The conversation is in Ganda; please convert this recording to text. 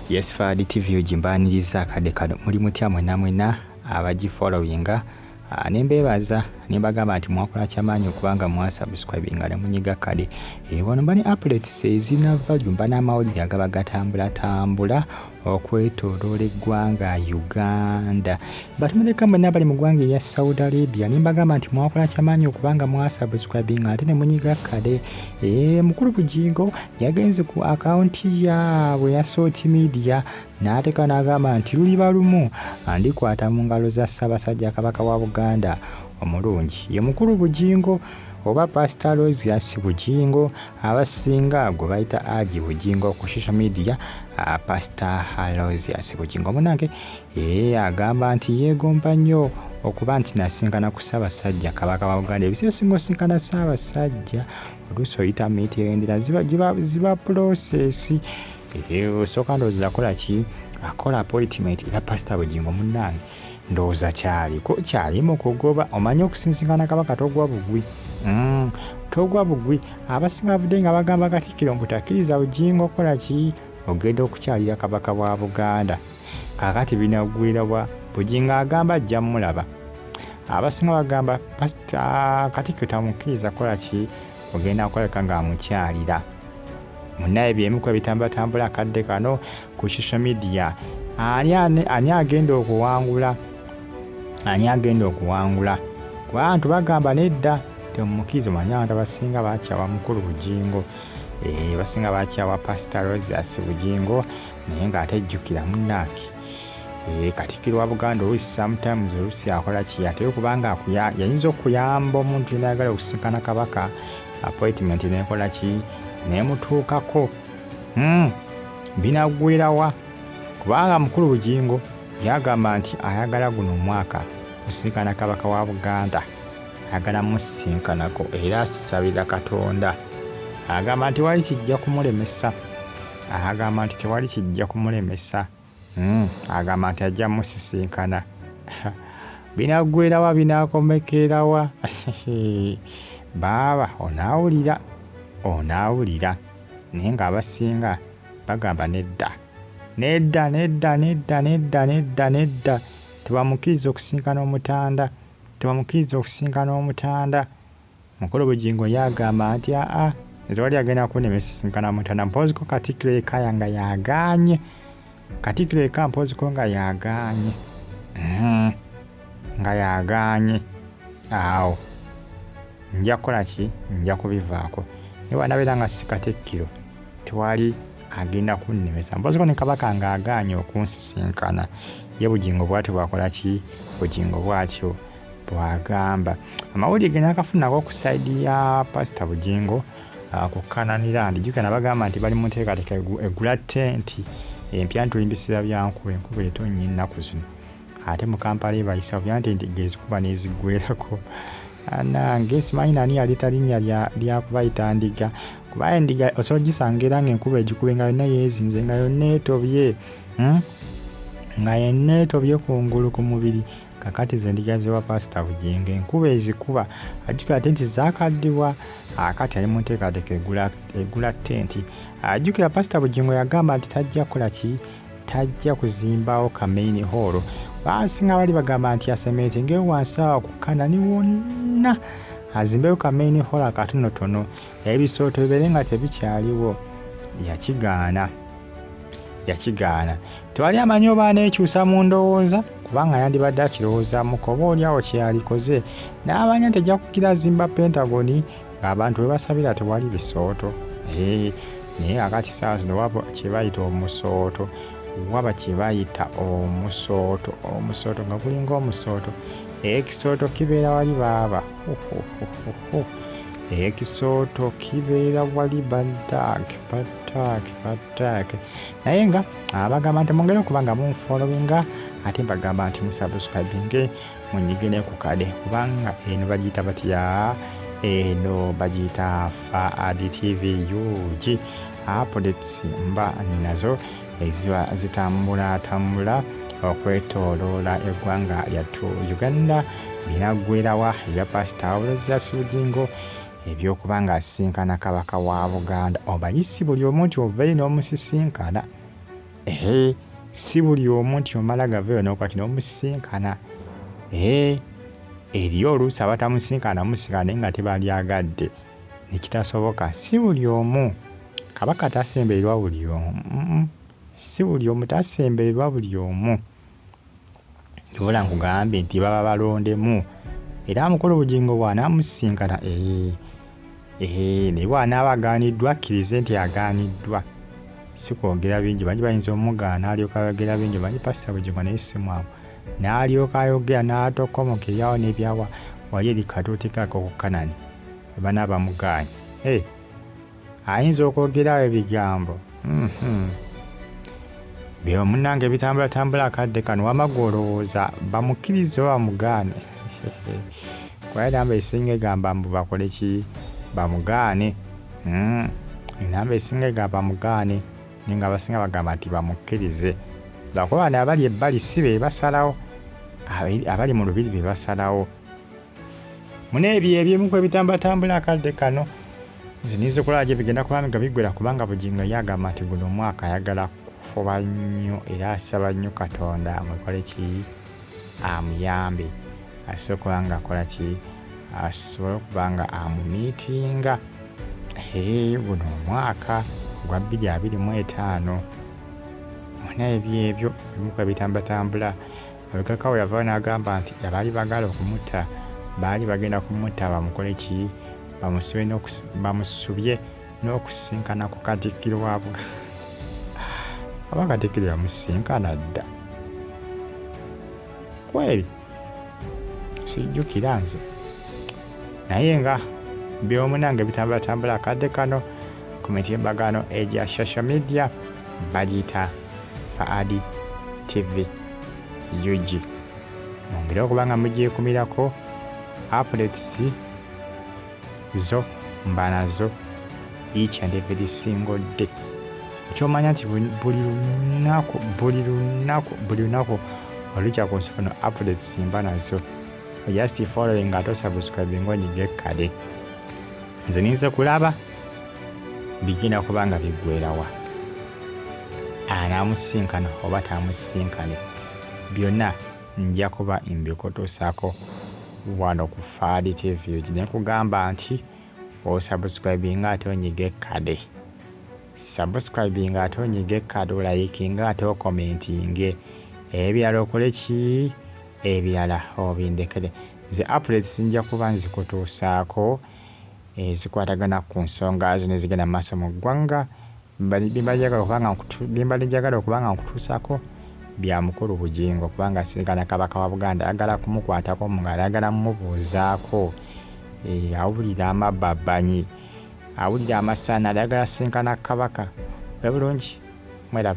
Yes, Fadi TV ogimbaniriza akadde kano. Muli mutya mwena mwena abagifollowinga? Nembebaza nembagamba nti mwakola kyamaanyi okubanga mwasubscribinga ne munyiga kale. Wano mba ne updates ezina value, mba n'amawulire agaba gatambulatambula okwetooloola eggwanga Uganda. Batumuleka mwenna abali mu ggwanga erya Saudi Arabia, nembagamba nti mwakola kyamaanyi okubanga mwasubscribinga ate ne munyiga kale. Mukulu Bugingo yagenze ku akawunti yaabwe ya Salt Media n'ateeka n'agamba nti luliba lumu andikwata mu ngalo za Ssaabasajja Kabaka wa Buganda omulungi. Ye Mukulu Bugingo oba Pastor Aloysius Bugingo, abasinga gwe bayita Aji Bugingo ku social media, Pastor Aloysius Bugingo munange agamba nti yeegomba nnyo okuba nti nasinkana ku Ssaabasajja Kabaka wa Buganda. Ebiseera ebisinga osinkana Ssaabasajja oluusi oyita mitendera ziba process. Osooka ndowooza akola ki, akola appointment. Era Pastor Bugingo munnange ndowooza kyaliko kyali mu kugoba. Omanyi okusinsinkana Kabaka togwa bugwi, togwa bugwi. Abasinga bavudde nga bagamba Katikkiro mbu takkiriza Bugingo okukola ki, ogenda okukyalira Kabaka wa Buganda. Kaakati binaggwira bwa Bugingo agamba ajja mmulaba. Abasinga bagamba Katikkiro tamukkiriza kukola ki, ogenda kukoleka ng'amukyalira. Munnaye byemu ku ebitambulatambula akadde kano ku social media. Ani agenda okuwangula? Ani agenda okuwangula? Kuba abantu bagamba nedda temumukkiriza. Omanyi abantu abasinga bakyawa Mukulu Bugingo, basinga bakyawa Pastor Aloysius Bugingo, naye ng'ate jjukira munnange Katikkiro wa Buganda oluusi sometimes oluusi akola ki, ate kubanga yayinza okuyamba omuntu yenna ayagala okusinkana Kabaka, appointment nekola ki, nemutuukako. Binaggwerawa? Kubanga Mukulu Bugingo yagamba nti ayagala guno omwaka kusinkana Kabaka wa Buganda, ayagala musisinkanako era akisabira Katonda. Agamba nti tewali kijja kumulemesa, agamba nti tewali kijja kumulemesa. Agamba nti ajja musisinkana. Binaggwerawa? Binakomekerawa? Baaba onaawulira, onaawulira. Naye ng'abasinga bagamba nedda, nedda, nedda, nedda, nedda, nedda, nedda, tebamukkiriza okusinkana omutanda, tebamukkiriza okusinkana omutanda. Mukulu Bugingo yagamba nti aa tewali agenda kunnemesa sisinkana mutanda, mpoziko Katikkiro yekka nga yagaanye. Katikkiro yekka mpoziko nga yagaanye, nga yagaanye, awo nja kukola ki, nja kubivaako. Naye bw'anabeera nga si Katikkiro tewali agenda kunnemesa, mpoziko ne Kabaka ng'agaanye okunsisinkana. Ye Bugingo bw'atyo bw'akola ki, Bugingo bw'atyo bw'agamba. Amawulire ge naakafunako ku sayidi ya Pastor Bugingo ku Kananira, ndijjukira nabagamba nti bali mu nteekateeka egula tenti empya. Ntulimbisira bya nkuba, enkuba etonnya ennaku zino, ate mu Kampala ebayisa bya nti endiga ezikuba n'eziggwerako. Nange simanyi nani yaleeta linnya lya kubayita ndiga, kuba endiga osobola ogisanga era ng'enkuba egikube nga yonna yeezinze, nga yonna etobye, nga yonna etobye kungulu ku mubiri. Kakati ze ndiga z'ewa Pasita Bugingo enkuba ezikuba, ajjukira tenti zaakaddibwa, akati ali mu nteekateeka egula tenti. Ajjukira Pasita Bugingo yagamba nti tajja kukola ki, tajja kuzimbawo ka main hall. Basinga bali bagamba nti asementingeyo wansi awo ku Kanani wonna, azimbeyo ka main hall akatonotono, ebisooto bibeere nga tebikyaliwo. Yakigaana, yakigaana. Tewali amanyi oba aneekyusa mu ndowooza, kubanga yandibadde akirowoozaamuko oba oli awo kye yalikoze n'amanya nti ajja kugira azimba Pentagon ng'abantu we basabira tewali bisooto. Naye akati saawa zino waba kye bayita omusooto, waba kye bayita omusooto, omusooto nga gulinga omusooto, ekisooto kibeera wali baaba, ekisooto kibeera wali baddaake, baddaake, baddaake. Naye nga abagamba nti mwongere okuba nga munfollowinga, ate mbagamba nti musubscribinge, munyige ne ku kade, kubanga eno bagiyita batya, eno bagiyita Faadi TV UG. Updates mba nazo eziba zitambulatambula okwetooloola eggwanga lyattu Uganda. Binaggwerawa ebya Pasita Aloysius Bugingo ebyokuba ng'asisinkana Kabaka wa Buganda? Omanyi si buli omu nti ovayo n'omusisinkana. Ehe, si buli omu nti omala gaveeyo n'okola kino omusisinkana. Ehe, eriyo oluusi abatamusinkana musinkana naye nga tebalyagadde ne kitasoboka. Si buli omu. Kabaka tasembererwa buli omu. Si buli omu tasembererwa buli omu. Kyova nkugambye nti baba balondemu. Era mukulu Bugingo bw'anaamusisinkana, ee, ee, naye bw'anaaba agaaniddwa akkirize nti agaaniddwa. Si kwogera bingi, bangi bayinza omugaana n'alyoka ayogera bingi, omanyi Pasita Bugingo naye si mwangu. N'alyoka ayogera n'atokomoka ebyawa n'ebyawa wali eri katuuti ke ak'oku Kanani bwe banaaba bamugaanye. Hey! Ayinza okwogera awo ebigambo. Mm-hmm. Byo munnange bitambulatambula akadde kano wamma gwe olowooza bamukkirize oba bamugaane? Kuba enamba esinga egamba mbu bakole ki? Bamugaane. Mm. Enamba esinga egamba bamugaane naye nga abasinga bagamba nti bamukkirize. Lwakuba bano abali ebbali si be basalawo, abali mu lubiri be basalawo. Muna ebyo ebimu ku ebitambulatambula akadde kano nze ninza okulaba gye bigenda kuba nga biggwera kubanga Bugingo ye agamba nti guno omwaka ayagala kufuba nnyo era asaba nnyo Katonda amukole ki amuyambe asobole okuba nga akola ki asobole okuba nga amumiitinga guno omwaka gwa 2025 muna ebyo ebyo ebimu ku ebitambulatambula Mabegako awo yavaayo n'agamba nti abaali baagala okumutta baali bagenda kumutta bamukole ki bamusubye n'okusisinkana ku Katikkiro wa Buganda. Oba Katikkiro yamusisinkana dda? Kweri sijjukira nze naye nga byomunange bitambulatambula akadde kano ku mitimbagano egya social media bagiyita Faadi TV UG. Mwongere okuba nga mugyekumirako updates zo mba nazo each and every single day. Ekyomanya nti buli lunaku buli lunaku buli lunaku olukya ku nsi kuno updates mba nazo. Just following ate osubscribing onyige kale. Nze ninze kulaba bigenda kuba nga biggwerawa anaamusisinkana oba taamusisinkane byonna nja kuba mbikutuusaako wano ku Faadi TV ne nkugamba nti osubscribinga ate onyige kade subscribinga ate onyige kade olayikinga ate okomentinge ebirala okole ki ebirala obindekere nze updates nja kuba nzikutuusaako ezikwatagana ku nsonga zino ezigenda mu maaso mu ggwanga byembadde njagala okuba nga nkutuusaako bya mukulu Bugingo kubanga asinkana Kabaka wa Buganda ayagala kumukwatako mu ngalo ayagala mumubuuzaako awulira amababbanyi awulira amasaana ayagala asinkana Kabaka. Mube bulungi mweraba.